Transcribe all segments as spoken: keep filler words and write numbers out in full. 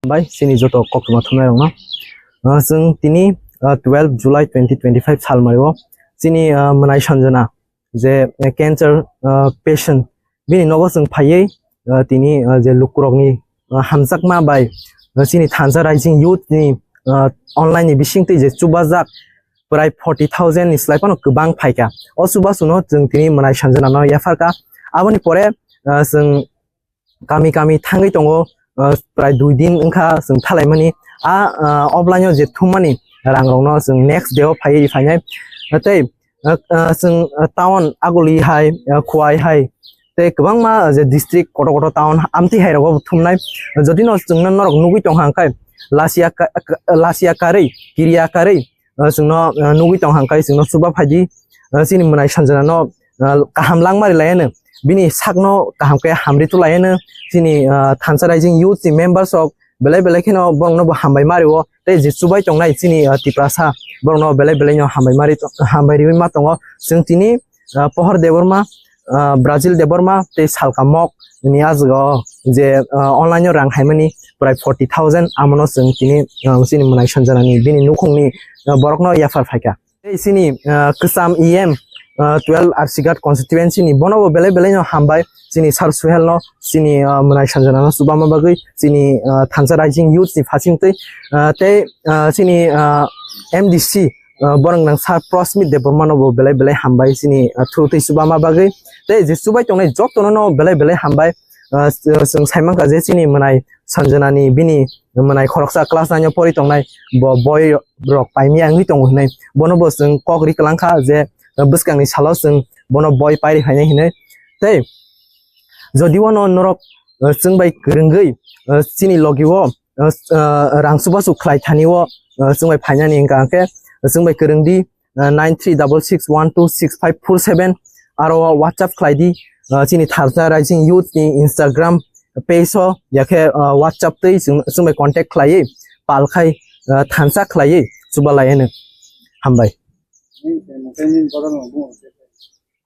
Bai, chini joto koktwma thumnairokno. Ah, chwng tini, ah, twelve July twenty twenty-five salmario chini, ah, Mwnai Sanjana je, eh, cancer, ah, patient, bini nogo chwng phaiwi, ah, tini, ah, je lukurokni, ah, hamjakma bai, ah, chini Thansa Rising Youth ni, ah, online ni bisingtwi je chubajak prai forty thousand ni slai phano kwbang phaikha. O chubachuno chwng tini Mwnai Sanjana no yapharkha. Aboni pore, ah, chwng kami kami thangwi tongo, ah, prai dui din wngkha chwng thalaimani. A, ah, offline o je thummani rangrokno chwng next day o phaiwi phainai. Tei, ah, ah, chwng, ah, town Aguli hai, ah, Khowai hai, tei kwbangma je district kotor kotor town amtwi hai rogo thumnai. Jodi no chwngno norok nugwi tongkha hwnkhe lasia ka-, ka-, lasia karwi, kiriya karwi, ah, chwngno, ah, nugwi tongkha hwnkhe chwngno chuba phaidi, ah, chini Mwnai Sanjana no, ah, kaham langmari laiano, bini sakno kaham khe hamri tu laiano, chini, ah, Thansa Rising Youth ni members rok belai belai kheno borokno bo hambai mario, tei je chubai tongnai chini, ah, Tiprasa borokno belai belai no hambai mari to-, hambai riwi ma tongo. Chwng tini, ah, Pohor Debbarma, ah, Brazil Debbarma tei Salka Mok ni ajwk o je, ah, online o rang haimani prai forty thousand, amono chwng tini, ah, chini Mwnai Sanjana ni bini nukhungni, ah, borokno yaphar phaikha. Tei chini, ah, kwcham E M, ah, twelve Arsigat constituency ni bono bo belai belai no hambai chini Sir Suhel no, chini, ah, Mwnai Sanjana no chubama bagwi chini, ah, Thansa Rising Youth ni phasing twi, ah, tei, ah, chini, ah, M D C, ah, borok nang Sir Prosmit Debbarma no bo belai belai hambai chini, ah, through twi chubama bagwi. Tei je chubai tongnai jotono no belai belai hambai. Ah, chwng saimankha je chini Mwnai Sanjana ni bini mwnai khoroksa class nine o pori tongnai, bo boi rok paimya wngwi tongo hinwi. Bono bo chwng kok ri kwlangkha je, ah, bwskangni salo chwng bono boi pairi phainai hinwi. Tei jodi o no norok, ah, chwng bai kwrwngwi, ah, chini logi o, ah, ah, rang chubachu khlai thani o, ah, chwng bai phainani hwnkha hwnkhe chwng bai kwrwng di, ah, nine three double six one two six five four seven, aro WhatsApp khlai di, ah, chini Thansa Rising Youth ni Instagram page o, yakhe, ah, WhatsApp twi chwng, chwng bai contact khlaiwi pal khai, ah, thansa khlaiwi chuba lai hwnwi. Hambai.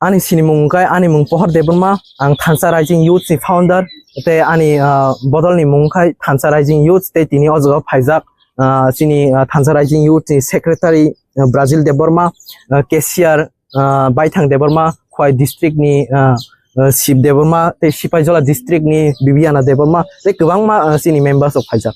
Ani sinimung wngkha, ani mung Pohor Debbarma, ang Thansa Rising Youth ni founder, tei ani, ah, bodol ni mung wngkha Thansa Rising Youth, tei tini o jaga o phaijak, ah, chini, ah, Thansa Rising Youth ni secretary, ah, Brazil Debbarma, ah, cashier, ah, Baithang Debbarma, Khowai district ni, ah, ah, Shiv Debbarma, tei Sipaijola district ni Bibiana Debbarma, tei kwbangma, ah, chini members rok phaijak.